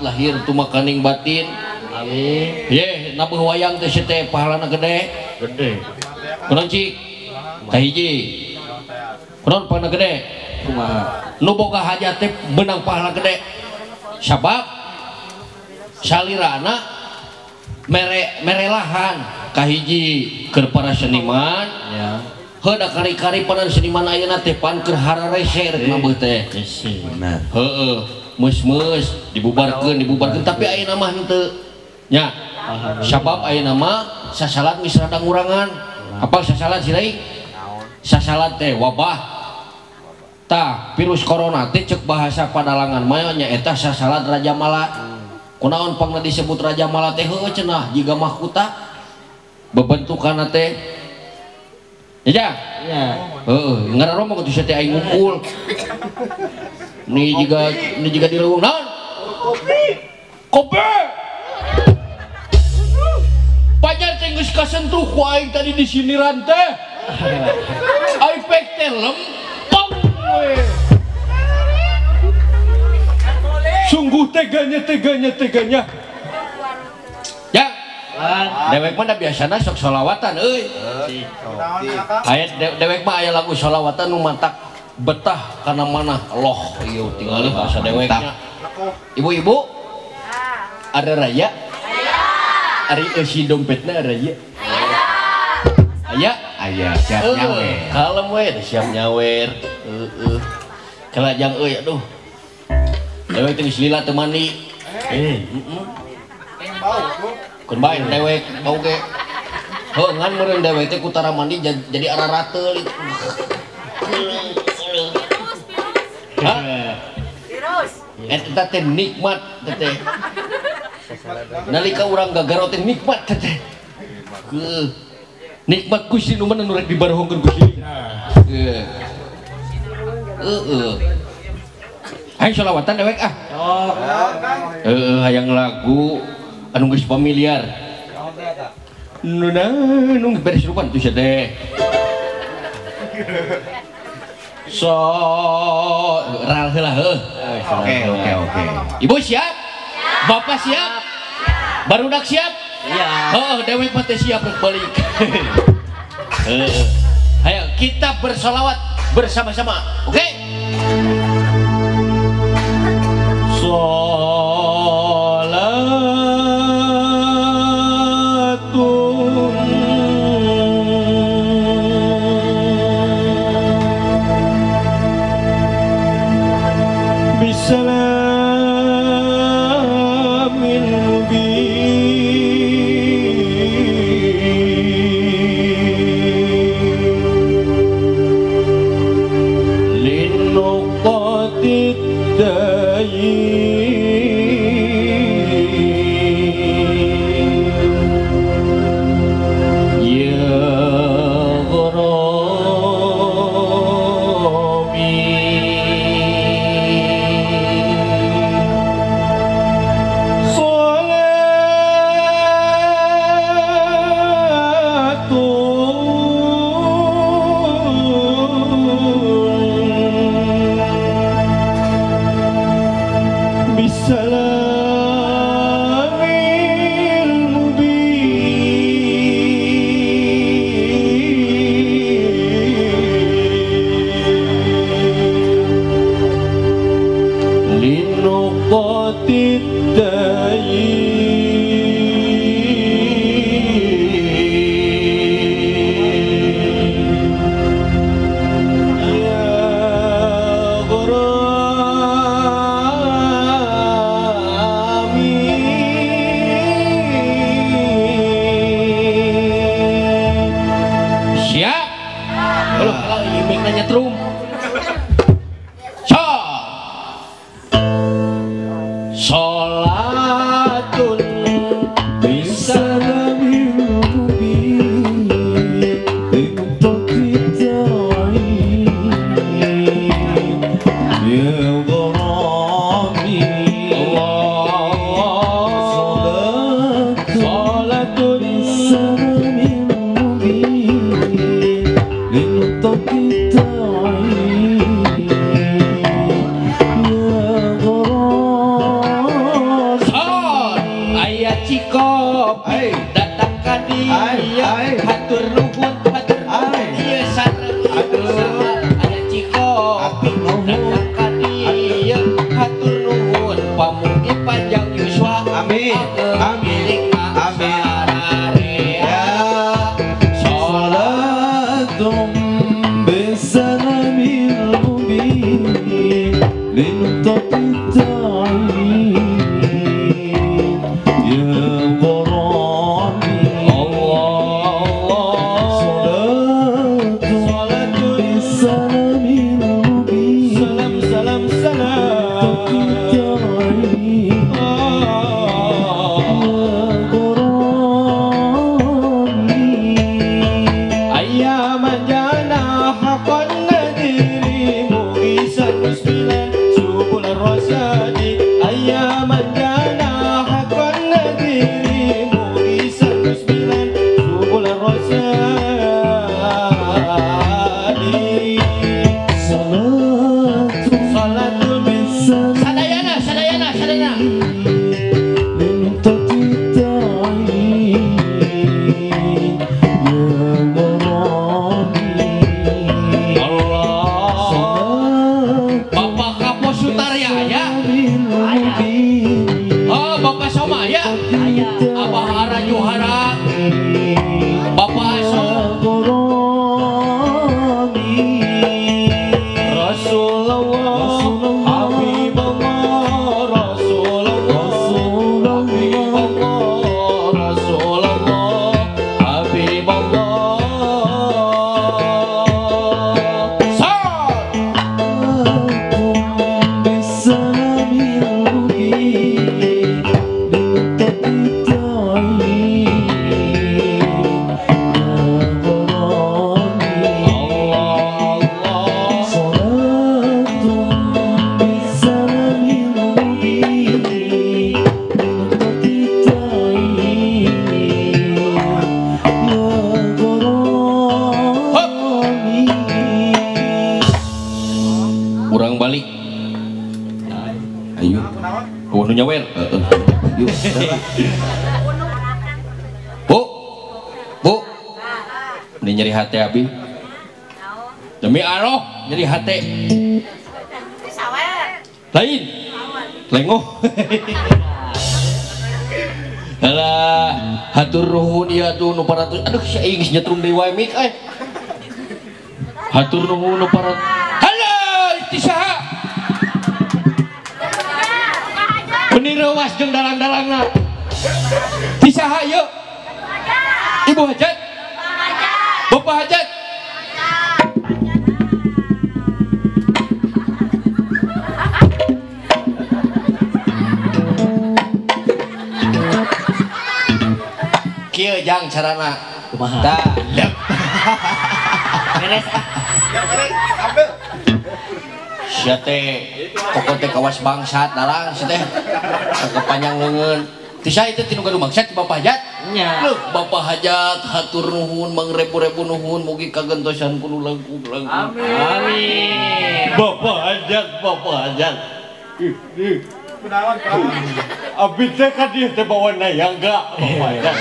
Lahir tumakaning batin. Amin. Ye, nabuh wayang teh teh pahalana gede. Gede. Kunaon cik? Kahiji. Kunaon pahalana gede? Kumaha? Nu boga hajat teh beunang pahala gede. Sabab salirana mere merelahan kahiji keur para seniman. Ya. Heuh da kari-kari panan seniman ayeuna teh pan keur hararese rek nabeuh teh. Benar. Heeh. Mus-mus dibubarkeun tapi ayeuna mah henteu nya. Sabab ayeuna mah sasalat geus rada ngurangan. Apal sasalat sirai? Sasalat teh wabah. Tah virus corona teh ceuk bahasa padalangan mah nya eta sasalat Raja Mala. Kunaon pangna disebut Raja Mala teh heueuh cenah jiga mahkota bebentukanna teh. Ya ya. Heeh, ngararomong atuh teh aing ngumpul. Ini juga di leuweung naon? Kopi. Kopi. Pajar teh geus kasentuh ku aing tadi di siniran teh. Aing pek teh lempeng we. Sungguh teganya teganya teganya. Ya. Dewek mah da biasana sok sholawatan euy. Aya dewek mah aya lagu sholawatan nu mantak betah karena mana loh ieu tinggal bahasa deweknya. Ibu-ibu ada raya? Ari eusi dompetna raya? Aya? Aya siap nyawer. Kalem we siap nyawer. Heeh. Kelajang euy aduh. Dewek teh geus lila teu mandi. Eh, heeh. Keun bae dewek bau ge. Heuh ngan meureun dewek teh ku tara mandi jadi ararateul. Hah? Virus. Eta teh nikmat teh. Nalika urang gagaro teh nikmat teh. Heuh. Nikmat Gusti nu mana nu rek dibarohongkeun Gusti. Heuh. Heeh. Hayang sholawatan dewek ah. Heeh, hayang lagu anu geus familiar. Nu nu beres rupan tuh teh. So, ral heula heuh. Oke, oke, oke. Ibu siap? Bapak siap? Barudak siap? Iya. Heuh, dewek mah teh siap rek balik. Heeh. Ayo kita bersolawat bersama-sama. Oke? Salatun bisalamil mubin linuqatit dayin ya gharami bisalamil mubin linuqatit dayin ya gharami. Siap? Belum, kalau imik nanya trum. So. Salatun Cikopi datang ka dieu hatur nuhun hatur nuhun ieu sareng ibu saha aya Cikopi datang ka dieu hatur nuhun pamugi panjang yuswa amin amin amin. Salatum bisalamil mubin linutati ta'in ya gharami Allah Salatum bisalamil mubin salam salam salam linutati ta'in Sadayana sadayana sadayana Allah Bapak Kapos Sutarya ya. Oh Bapak Soma ya. Abah Ara Juhara Bapak Aso Rasulullah Habibullah Rasulullah Habibullah Rasulullah Habibullah. Urang balik. Ayo. Nu nyawer. Yuk. Bu. Bu. Ini nyeri hati abi. Demi Allah nyeri hati. Lain. Lengoh. Alah, hatur nuhun ieu atuh nu 400. Aduh, si aing geus nyetrum deui wae mik euy. Hatur nuhun nu 400. Halo, ti saha? Meni reuwas jeung dalang-dalangna. Ti saha ieu? Ibu Hajat? Bapak Hajat? Kieu jang carana. Kumaha? Tah, lep. Beres ah. Sia teh pokok teh kawas bangsat dalang sia teh. Kepanjang leungeun. Ti saha itu tinu gaduh maksad ti Bapak Hajat? Nya. Leuh, Bapak Hajat hatur nuhun mangrebu-rebu nuhun mugi kagentosan ku nu langkung-langkung. Amin. Bapak Hajat, Bapak Hajat. Abi teh ka dieu teh bawa nayangga, Bapak Hajat.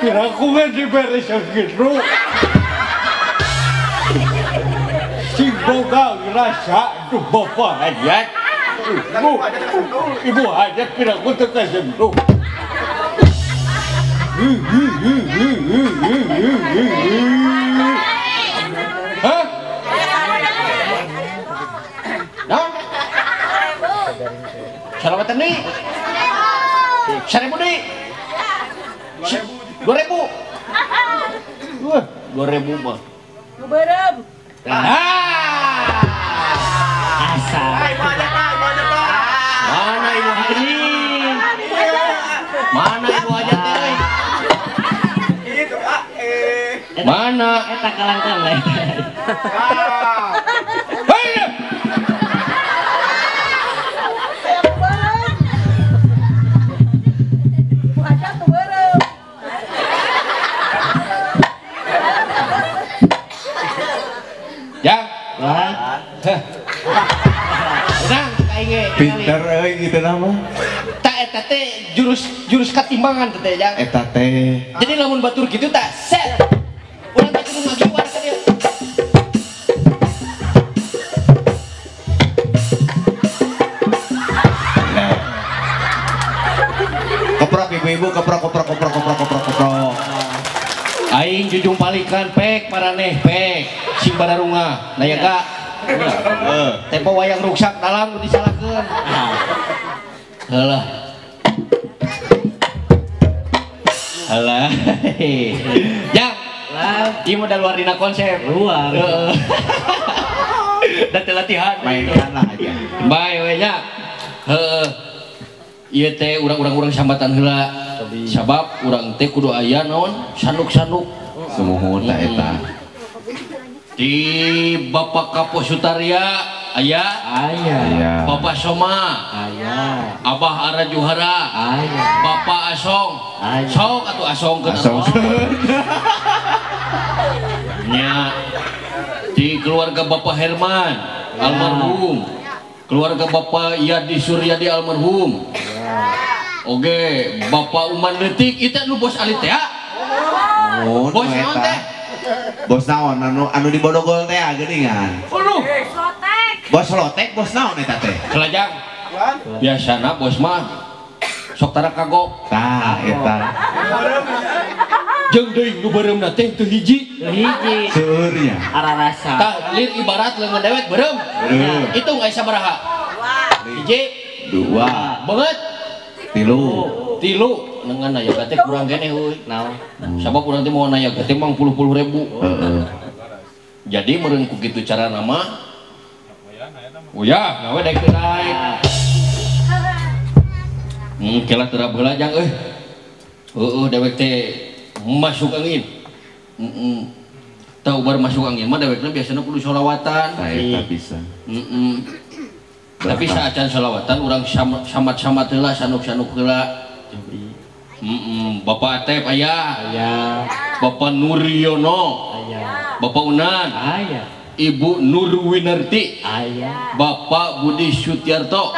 Kira aku nggak diberi segitu. Sing boga ngerasa itu Bapak Hajat. Ibu, Ibu Hajat kira aku teh kasentuh. Hah? Naon? Salamatan deui. 1000 deui. 2000. Wah, 2000 mah. Nu beureum. Ah. Asa. Mana Ibu Hajat? Mana Ibu Hajat teh? Mana? Eta kalangkang. Hei! Jang. Wah. Tenang, aing ge. Pinter euy gitu nama. Tak eta teh jurus katimbangan teh jang. Eta teh. Jadi lamun batur kitu tah set. Urang teh kudu ngagiwar ka dieu. Keprok ibu-ibu, keprok keprok keprok keprok keprok keprok. Aing jujung palikan pek maraneh pek sing bararunga nayaga. Tempo wayang ruksak dalang nu disalahkeun. Halah. Halah. Jang. Ieu mah da luar dina konsep. Luar. Da teu latihan. Mainkan lah aja. Bae we nya. Heeh. Ieu teh urang-urang sambatan heula. Sabab urang teh kudu aya naon sanuk-sanuk. Sumuhun ta eta. Di Bapak Kapo Sutaria aya, aya. Bapak Soma, aya. Abah Ara Juhara, aya. Bapak Asong, aya. Sok atuh Asong ke Asong. Nya. Di keluarga Bapak Herman almarhum, keluarga Bapak Yadi Suryadi almarhum. Oke, Bapak Uman Letik itu nu bos alit teh. Bos naon teh? Bos naon anu di Bodogol teh geuningan. Aduh. Bos lotek, bos naon eta teh? Kelajang. Biasana bos mah sok tara kagok. Tah eta. Jeung deui nu beureumna teh teu hiji. Teu hiji. Seueur nya. Ararasa. Tah lir ibarat leungeun dewek beureum. Hitung aya sabaraha? Hiji, dua, beungeut, tilu. Nengan nayaga teh kurang keneh euy. Naon? Sabab urang teh moal nayaga teh mang puluh-puluh ribu. Heeh. Jadi meureun ku kitu carana mah. Uyah, gawe daek teu naik. Kela teu heula jang euy. Heueuh dewek teh masuk angin. Heeh. Tah ubar masuk angin mah dewekna biasana kudu sholawatan. Tah eta bisa. Heeh. Tapi saacan sholawatan urang samat-samat heula sanuk-sanuk heula. Bapak Atep aya. Aya. Bapak Nuryono. Aya. Bapak Unan. Aya. Ibu Nurwinarti. Aya. Bapak Budi Sutiarto.